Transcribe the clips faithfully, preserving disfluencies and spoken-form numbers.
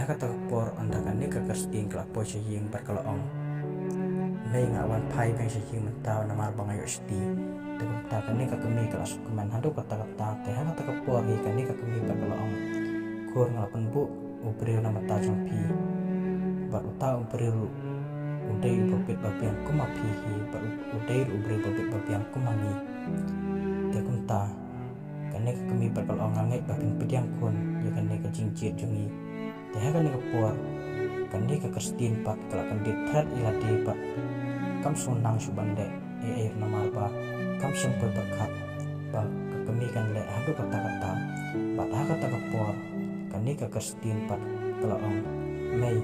Ha kata ka por ynda kane ka Christine ka la poi sha ïing bad ka la ong, mei, nga wan phai biang sha ïing mynta namar ba nga ïoh shiti. Te kumta kane ka kmie ka la sngewkmen haduh katta katta. Te ha kata ka por hi kane ka kmie pat ka la ong, khun, nga la pynbud u briew na bynta jong phi, bad uta u briew ruh u dei uba bit ba biang kum ma phi hi, bad u dei ruh u briew ba bit ba biang kum ma ngi. Te kumta kane ka kmie pat ka la ong, nga ngeit ba phin pdiang khun ïa kane ka jingjied jong ngi. Te ha kane ka por kane ka Christine pat ka la kyndit thret ïa lade bad kam sngewtynnat shuh ban leh ei ei namar ba kam shym poi pyrkhat ba ka kmie kan leh haduh katta katta. Bad ha kata ka por kane ka Christine pat ka la ong, mei,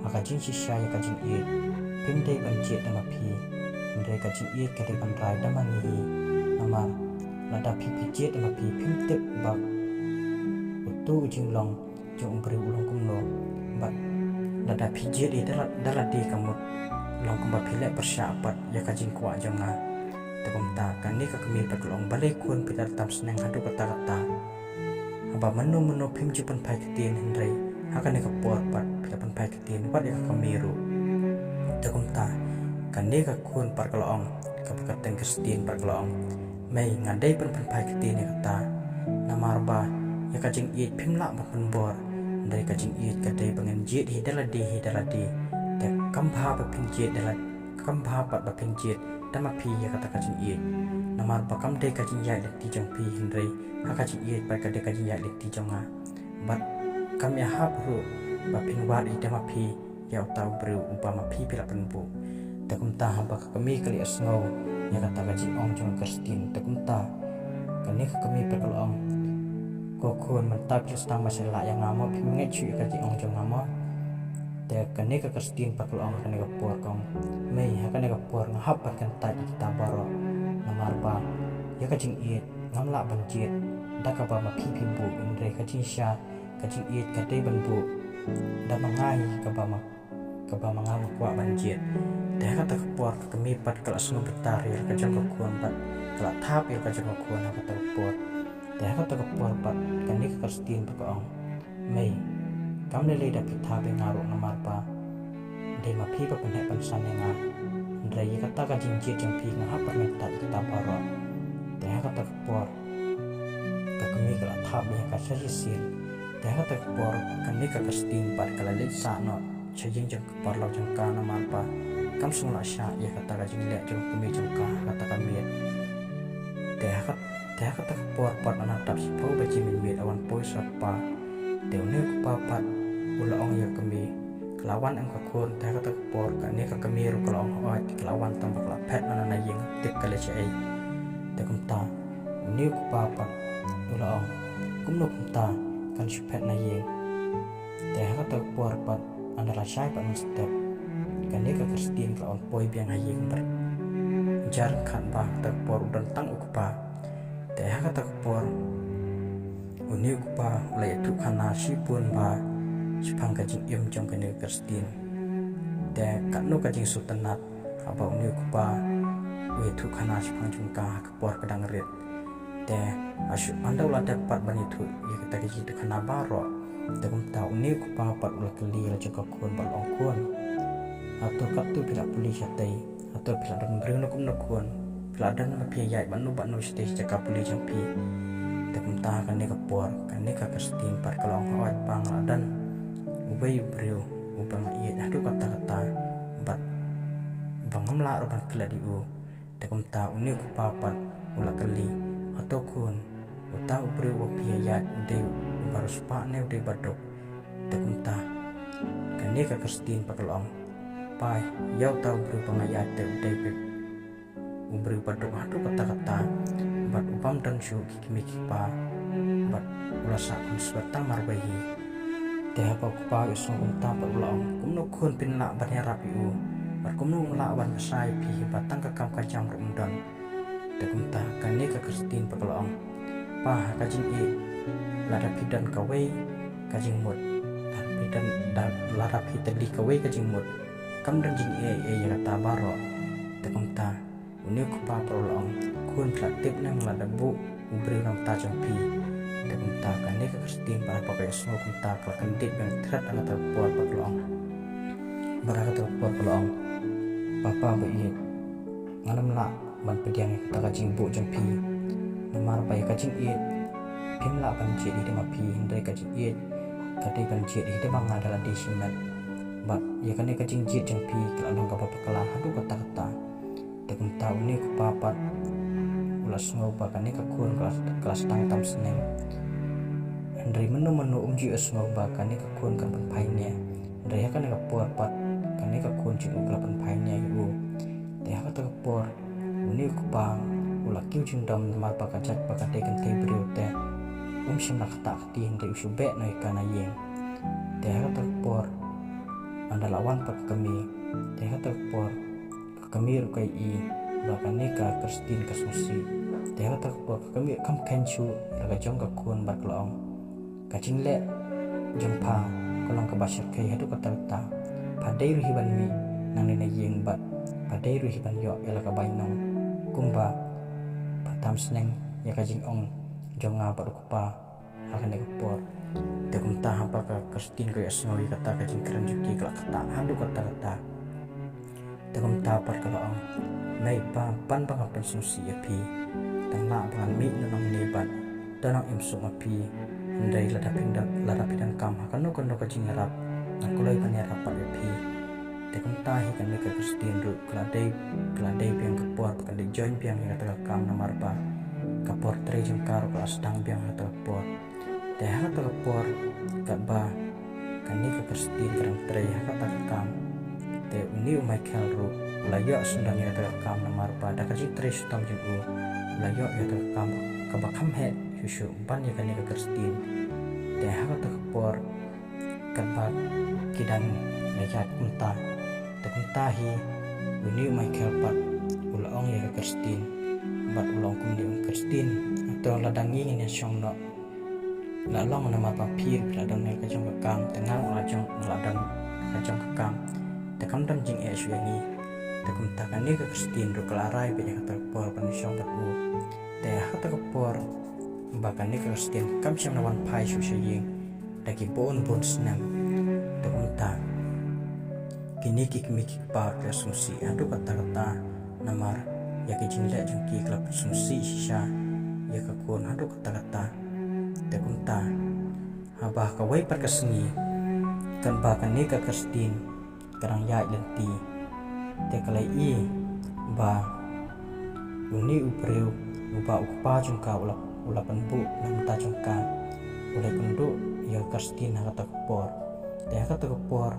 ha ka jingshisha ïa ka jingïeit phim dei ban jied da ma phi, hynrei ka jingïeit ka dei ban rai da ma ngi hi. Namar lada phi phi jied da ma phi, phim tip ba uto u jinglong jong u briew u long kumno. Bad lada phi jied ïa da la, da lade ka mut long kumba phi leh pyrshah pat ïa ka jingkwah jong nga. Te kumta kane ka kmie pat ka la ong, balei khun, phi la tam sneng haduh katta katta. Haba mynno mynno phim ju pynphai ktien, hynrei ha kane ka por pat phi la pynphai ktien wat ïa ka kmie ruh. Te kumta kane ka khun pat ka la ong, kaba kyrteng Christine pat ka la ong, mei, nga dei ban pynphai ktien ïa kata. Namar ba ïa ka jingïeit phim lah ban pynbor, hynrei ka jingïeit ka dei ba ngin jied hi da lade hi da lade. Te kam bha ba phin jied da la, kam bha pat ba phin jied da ma phi ïa kata ka jingïeit. Namar ba kam dei ka jingïaid lynti jong phi, hynrei ha ka jingïeit pat ka dei ka jingïaid lynti jong nga. Bad kam ïahap ruh ba phin wad ïa da ma phi ïa uta u briew uba ma phi phi la pynbud. Te kumta haba ka kmie ka la ïohsngew ïa kata ka jingong jong ka Christine, te kumta kane ka kmie pat ka la ong, ko khun, mynta phi la sdang ban sa ïaleh ïa nga mo, phim ngeit shuh ïa ka jingong jong nga mo. Te kane ka Christine pat ka la ong ha kane ka por, ka ong, mei, ha kane ka por nga hap ban kyntait ïa kita baroh. Namar ba ïa ka jingïeit ngam lah ban jied da kaba ma phi phi bud, hynrei ka jingshisha ka jingïeit ka dei ban bud da ma nga hi, kaba ma, kaba ma nga nga kwah ban jied. Te ha kata ka por ka kmie pat ka la sngewbitar ïa la ka jong ka khun bad ka la thap ïa la ka jong ka khun ha kata ka por. Te ha kata ka por pat kane ka Christine pat ka ong, mei, kam lei lei da phi thap ïa nga ruh namar ba dei ma phi ba pynheh pynsan ïa nga. Hynrei ïa kata ka jingjied jong phi nga hap ban kyntait ïa kita baroh. Te ha kata ka por ka kmie ka la thap ïa ka sha shisien. Te ha kata ka por kane ka Christine pat ka la leit sah noh sha ïing jong ka paralok jong ka namar ba kam sngewlah shah ïa kata ka jingleh jong ka kmie jong ka ha kata ka miet. Te ha kat, te ha kata ka por pat, ana dap shiphew baje mynmiet, a wan poi sa u kpa. Te une u kpa pat u la ong ïa ka kmie, ka la wan em ka khun? Te ha kata ka por kane ka kmie ruh ka la ong, hooid, ka la wan, tang ba ka la phet na na ïing, tip ka leh shaei. Te kumta une u kpa pat u la ong, kumno kumta kan shu phet na ïing? Te ha kata ka por pat, ynda la shai pat mynstep, kane ka Christine ka la wan poi biang ha ïing bad jar khat ba ha kata ka por u don tang u kpa. Te ha kata ka por une u kpa u la ïathuh khana shibun bha shaphang ka jingim jong kane ka Christine. Te katno ka jingsngewtynnat haba une u kpa u ïathuh khana shaphang jong ka ha ka por ka dang rit. Te ha shuh, ynda u la dep pat ban ïathuh ïa kita ki jingïathuh khana baroh, te kumta une u kpa pat u la kylli ïa la jong ka khun bad u la ong, khun, hato katto phi la pule shatei? Hato phi la don briew ne kumno khun? Phi la don ba phi ïaid bad no bad no shatei sha jaka pule jong phi? Te kumta ha kane ka por kane ka Christine pat ka la ong, hooid pa, nga la don uwei u briew uba nga ïeit haduh katta katta bad ba ngam lah ruh ban klet ïa u. Te kumta une u kpa pat u la kylli, hato khun, uta u briew uba phi ïaid u dei uba riewspah ne u dei uba duk? Te kumta kane ka Christine pat ka la ong, pa, ïa uta u briew ba nga ïaid te u dei beit u briew uba duk haduh katta katta bad u bym don shuh ki kmie ki kpa bad u la sah khun swet tang marwei hi. Te haba u kpa u ïohsngew kumta pat u la ong, kumno khun phin lah ban ïarap ïa u? Bad kumno un lah ban kyrshan ïa phi haba tang ka kam ka jam ruh um don? Te kumta kane ka Christine pat ka la ong, pa, ha ka jingïeit lada phi don kawei ka jingmut, lada phi don, da, lada phi tylli kawei ka jingmut, kam don jingïeit ei ei ïa kata baroh. Te kumta une u kpa pat u la ong, khun, phi la tip ne em lada buh u briew na bynta jong phi, Te kumta kane ka Christine bad haba ka ïohsngew kumta ka la kyndit biang thret ha kata ka por bad ka la ong. Bad ha kata ka por ka la ong, Papa ba ïeit, ngan ym lah ban pdiang ïa kata ka jingbuh jong phi. Namar ba ïa ka jingïeit phim lah ban jied ïa ka ma phi, hynrei ka jingïeit ka dei ban jied ïa ka ma nga da lade shimet. Bad ïa kane ka jingjied jong phi ka la long kaba bakla haduh katta katta. Te kumta une u kpa pat u la sngew ba kane ka khun ka la, ka la sdang tam sneng. Hynrei mynno mynno um ju ïohsngew ba kane ka khun kan pynphai nia. Hynrei ha kane ka por pat kane ka khun jong u ka la pynphai nia ïa u. Te ha kata ka por une u kpa u la kiew jingdom namar ba ka jait ba ka dei kynthei briew te um shym la ktah kti, hynrei u shu beh noh ïa ka na ïing. Te ha kata ka por ynda la wan pat ka kmie, te ha kata ka por ka kmie ruh ka ïohi ba kane ka Christine ka sngewsih. Te ha kata ka por ka kmie kam kheiñ shuh ïa la ka jong ka khun bad ka la ong, ka jingleh jong pha ka long kaba shyrkhei haduh katta katta. Pha dei ruh hi ban mih nangne na ïing bad pha dei ruh hi ban ïoh ïa la ka bainong kumba pha tam sneng ïa ka jingong jong nga bad u kpa ha kane ka por. Te kumta haba ka Christine ka ïohsngew ïa kata ka jingkren jong ki ka la ktah haduh katta katta. Te kumta pat ka la ong, mei pa, ban ba nga pynsngewsih ïa phi. Tang lah ba ngan mih na nongne bad don nong im suk ma phi. Hynrei lada phi don, lada phi donkam ha kano kano ka jingïarap, ngan kloi ban ïarap pat ïa phi. Te kumta hi kane ka Christine ruh ka la dei, ka la dei biang ka por ba ka dei join biang ïa kata ka kam namar ba ka por trei jong ka ruh ka la sdang biang ha kata ka por. Te ha kata ka por katba kane ka Christine ka dang trei ha kata ka kam, te une u Michael ruh u la ïoh sngewdon ïa kata ka kam namar ba da ka jingtrei shitom jong u u la ïoh ïa kata ka kam kaba kham heh shuh shuh ban ïa kane ka Christine. Te ha kata ka por katba ki dang ïaid kumta, te kumta hi une u Michael pat u la ong ïa ka Christine. Bad u la ong kumne, ong, Christine, to lada ngi ngin ïa shong noh, la long namar ba phi ruh phi la don ha ka jong ka kam, te nga ruh nga la jong, nga la don ha ka jong ka kam. Te kam don jingeh shuh ïa ngi. Te kumta kane ka Christine ruh ka la rai beit ïa kata ka por ban shong bad u. Te ha kata ka por ba kane ka Christine kam shym la wan phai shuh sha ïing da ki bun bun snem. Te kumta kine ki kmie ki kpa ki la sngewsih haduh katta katta namar ïa ki jingleh jong ki, ki la pynsngewsih shisha ïa ka khun haduh katta katta. Te kumta haba kawei pat ka sngi katba kane ka Christine ka dang ïaid lynti, te ka la ïohi ba une u briew uba u kpa jong ka u la, u la pynbuh na bynta jong ka u la ïakynduh ïa ka Christine ha kata ka por. Te ha kata ka por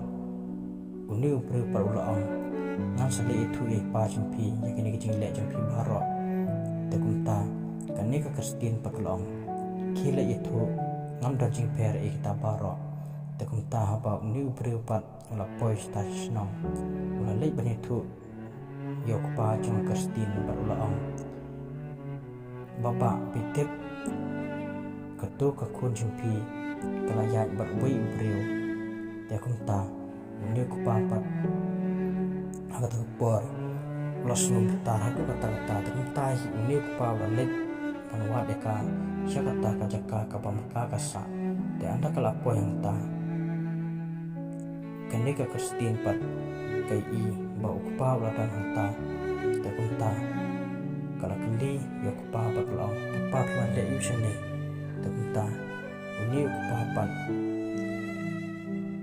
une u briew pat u la ong, ngan sa leit ïathuh ïa i pa jong phi ïa kine ki jingleh jong phi baroh. Te kumta kane ka Christine pat ka la ong, khie leit ïathuh, ngam don jingpher ïa kita baroh. Te kumta haba une u briew pat u la poi sha shnong, u la leit ban ïathuh ïa u kpa jong ka Christine bad u la ong, Baba, phi tip, kato ka khun jong phi ka la ïaid bad uwei u briew. Te kumta une u kpa pat ha kata ka por u la sngew bitar haduh katta katta. Te kumta hi une u kpa u la leit ban wad ïa ka sha kata ka jaka kaba ma ka ka sah. Te ynda ka la poi hangta, kane ka Christine pat ka ïohi ba u kpa u la don hangta. Te kumta ka la kylli ïa u kpa bad ka la ong, Kpa, phi wan leh aiu shane? Te kumta une u kpa pat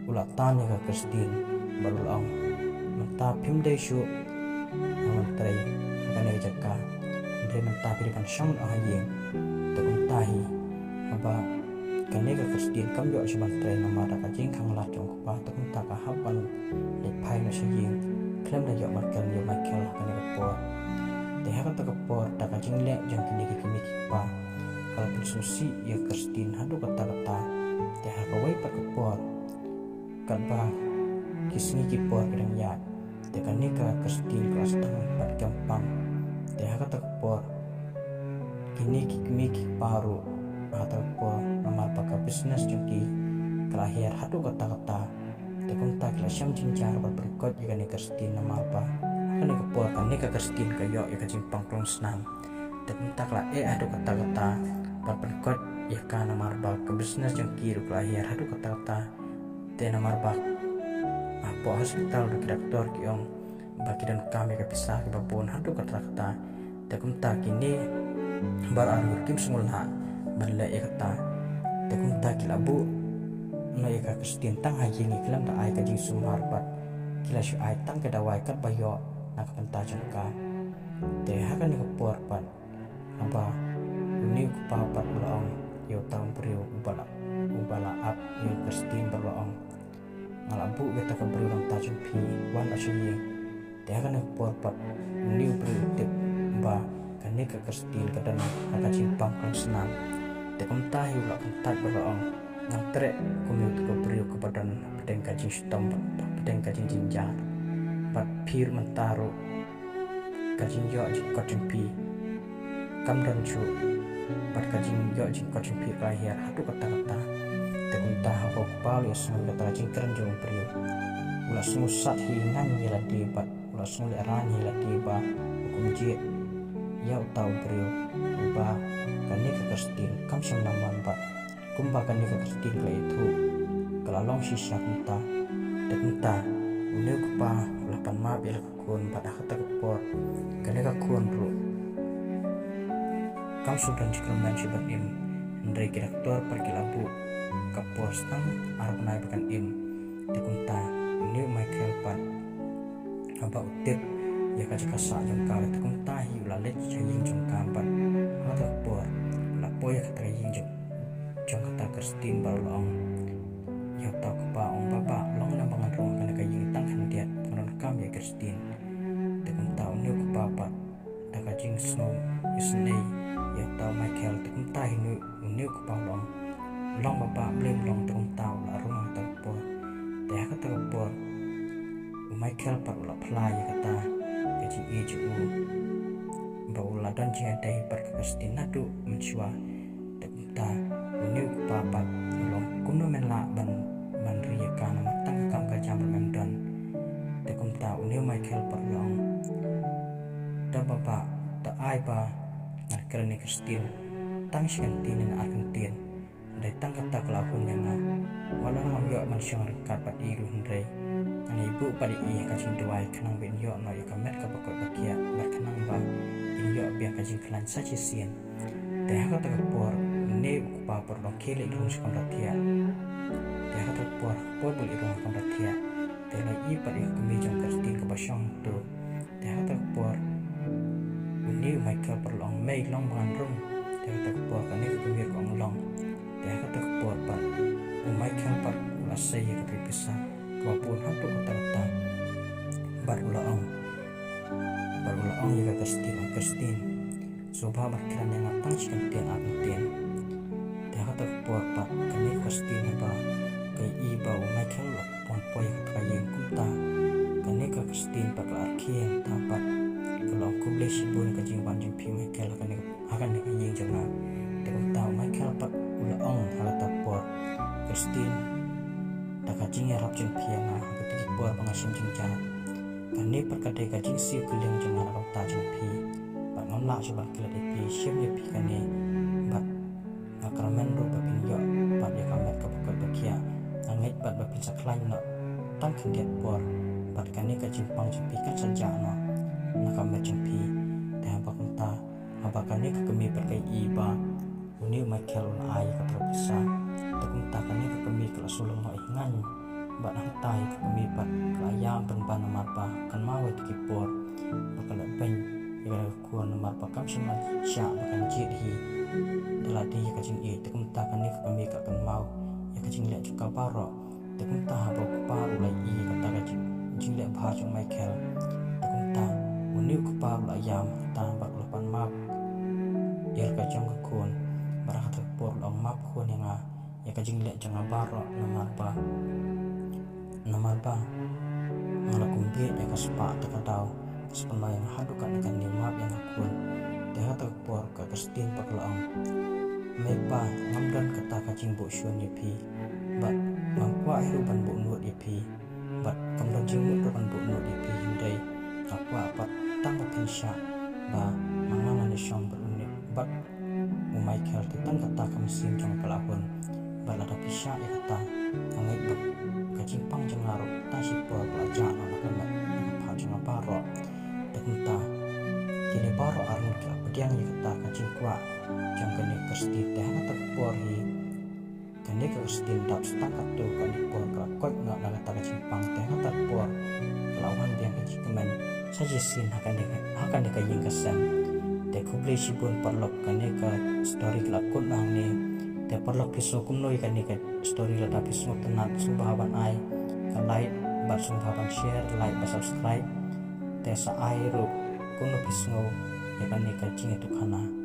u la tan ïa ka Christine bad u la ong, mynta phim dei shuh ban trei ha kane ka jaka, hynrei mynta phi dei ban shong noh ha ïing. Te kumta hi haba kane ka Christine kam ïoh shuh ban trei namar da ka jingkhanglad jong u kpa, te kumta ka hap ban leit phai noh sha ïing khlem da ïoh ban kren ïa u Michael ha kane ka por. Te ha kata ka por da ka jingleh jong kine ki kmie ki kpa ka la pynsngewsih ïa ka Christine haduh katta katta. Te ha kawei pat ka por katba ki sngi ki por ki dang ïaid, te kane ka Christine ka la sdang pat kem pang. Te ha kata ka por kine ki kmie ki kpa ruh ha kata ka por namar ba ka business jong ki ka la hiar haduh katta katta. Te kumta ki la shem jingjar bad pynkot ïa kane ka Christine namar ba ha kane ka por kane ka Christine ka ïoh ïa ka jingpang klong snam. Te kumta ka la eh haduh katta katta bad pynkot ïa ka namar ba ka business jong ki ruh ka la hiar haduh katta katta. Te namar ba hapoh hospital ruh ki doktor ki ong ba ki donkam ïa ka pisa kiba bun haduh katta katta. Te kumta kine baroh arngut kim sngewlah ban leh ïa kata. Te kumta ki la buh noh ïa ka Christine tang ha ïing, ki khlem da ai ka jingsumar bad ki la shu ai tang ka dawai katba ïoh na ka bynta jong ka. Te ha kane ka por pat haba une u kpa pat u la ong ïa uta u briew uba la, uba la ap ïa u Christine bad u la ong, nga la buh ïa uta ka briew na ka bynta jong phi, wan noh sha ïing. Te ha kane ka por pat une u briew u tip ba kane ka Christine ka don ha ka jingpang khlong snam. Te kumta hi u la kyntait bad u la ong, ngan treh kum ïa uta ka briew kaba don hapdeng ka jingshitom bad hapdeng ka jingjynjar. Bad phi ruh mynta ruh ka jingïoh jingkot jong phi kam don shuh, bad ka jingïoh jingkot jong phi ka la hiar haduh katta katta. Te kumta haba u kpa u la ïohsngew ïa kata ka jingkren jong u briew, u la sngewsat hi ngan ïa lade bad u la sngewlehraiñ ïa lade ba u kumjuh ïa uta u briew, uba kane ka Christine kam shym la mon bad kumba kane ka Christine ka la ïathuh ka la long shisha kumta. Te kumta une u kpa u la pan map ïa la ka khun bad ha kata ka por kane ka khun ruh kam shu don jingkyrmen shuh ban im, hynrei ki doktor pat ki la buh ka por tang ar bnai ba kan im. Te kumta une u Michael pat haba u tip ïa ka jaka sah jong ka, te kumta hi u la leit sha ïing jong ka bad ha kata ka por u la poi ha kata ka ïing jong, jong kata ka Christine bad u la ong ïa uta u kpa, ong, baba, long ne ba ngan rung ha kane ka ïing tang khyndiat, nga donkam ïa ka Christine. Te kumta une u kpa pat da ka jingsngew isynei ïa uta u Michael, te kumta hi une, une u kpa u la ong, long baba, balei ym long. Te kumta u la rung ha kata ka por. Te ha kata ka por u Michael pat u la phla ïa kata ka jingïeit jong u ba u la don jingïadei bad ka Christine naduh mynshuwa. Te kumta une u kpa pat u la ong, kumno men lah ban, ban ri ïa ka namar tang ka kam ka jam ruh mem don. Te kumta une u Michael pat u la ong, da baba, da ai ba ngan kren ïa ka Christine tang shi kyntien ne ar kyntien. Dei tang kata ka la hun ïa nga. Wat la ngam ïoh ban shong ryngkat bad i ruh hynrei ngan ïa buh bad i ha ka jingduwai khnang ba in ïoh noh ïa ka met kaba koit ba khiah bad khnang ba in ïoh biang ka jingkhlaiñ sa shisien. Te ha kata ka por une u kpa pat u la ong, khie leit rung sha kamra thiah. Te ha kata ka por, por ba u leit rung ha kamra thiah, te u la ïohi pat ïa ka kmie jong ka Christine kaba shong hangto. Te ha kata ka por une u Michael pat u la ong, mei, long ba ngan rung. Te ha kata ka por kane ka kmie ruh ka ong, long. Te ha kata ka por pat u Michael pat u la sei ïa ka pisa kaba bun haduh katta katta bad u la ong, bad u la ong ïa ka Christine, ong, Christine, sngewbha ban kren ïa nga tang shi kyntien ar kyntien. Te ha kata ka por pat kane ka Christine haba ka ïohi ba u Michael u la poi ha kata ka ïing kumta, kane ka Christine pat ka la rkhie hangta pat, ka la ong, khublei shibun ïa ka jingwan jong phi Michael ha kane, ha kane ka ïing jong nga. Te kumta u Michael pat u la ong ha kata ka por, Christine, da ka jingïarap jong phi ïa nga ha kito ki por ba nga shem jingjar, kane pat ka dei ka jingsiew kylliang jong nga na ka bynta jong phi. Bad ngam lah shuh ban klet ïa phi, shim ïa phi kane. Bad nga kyrmen ruh ba phin ïoh pat ïa ka met kaba koit ba khiah. Nga ngeit pat ba phin sa khlaiñ noh tang khyndiat por bad kane ka jingpang jong phi kan sa jah noh na ka met jong phi. Te haba kumta, haba kane ka kmie pat ka ïohi ba une u Michael u la ai ïa kata ka pisa, te kumta kane ka kmie ka la shu lyngngoh ïa ka ngaiñ. Bad hangta hi ka kmie pat ka la ïam pynban namar ba kynmaw ïa ki por ba ka la beiñ ïa ka khun namar ba kam shym la shah ba kan jied hi da lade ïa ka jingïeit. Te kumta kane ka kmie ka kynmaw ïa ka jingleh jong ka baroh. Te kumta haba u kpa ruh u la ïohi ïa kata ka jing, jingleh bha jong u Michael, te kumta une u kpa ruh u la ïam hangta bad u la pan map ïa la ka jong ka khun. Bad ha kata ka por u la ong, map khun ïa nga ïa ka jingleh jong nga baroh namar ba, namar ba nga la kumbiej ïa ka spah ta ka daw, ka spah ïa nga haduh katne katne, map ïa nga khun. Te ha kata ka por ka Christine pat ka la ong, mei pa, ngam don kata ka jingbuh shun ïa phi bad ngam kwah hi ruh ban buh nud ïa phi. Bad kam don jingmut ruh ban buh nud ïa phi, hynrei nga kwah pat tang ba phin shah ba ma nga ngan ïashong bad une, bad u Michael te tang kata ka mynsiem jong nga ka la hun. Bad lada phi shah ïa kata, nga ngeit ba ka jingpang jong nga ruh tang shipor ka la jah noh na ka met na ka phad jong nga baroh. Te kumta kine baroh arngut ki la pdiang ïa kata ka jingkwah jong kane ka Christine. Te ha kata ka por hi kane ka Christine dap stang katto katne por ka la koit noh na kata ka jingpang. Te ha kata ka por ka la wan biang ka jingkmen sa shisien ha kane ka, ha kane ka ïing ka sem. Te khublei shibun paralok, kane ka story ka la kut noh hangne. Te paralok phi sngew kumno ïa kane ka story? Lada phi sngewtynnat sngewbha ban ai ka like bad sngewbha ban share, like bad subscribe. Te sa ai ruh kumno phi sngew ïa kane ka jingïathuhkhana.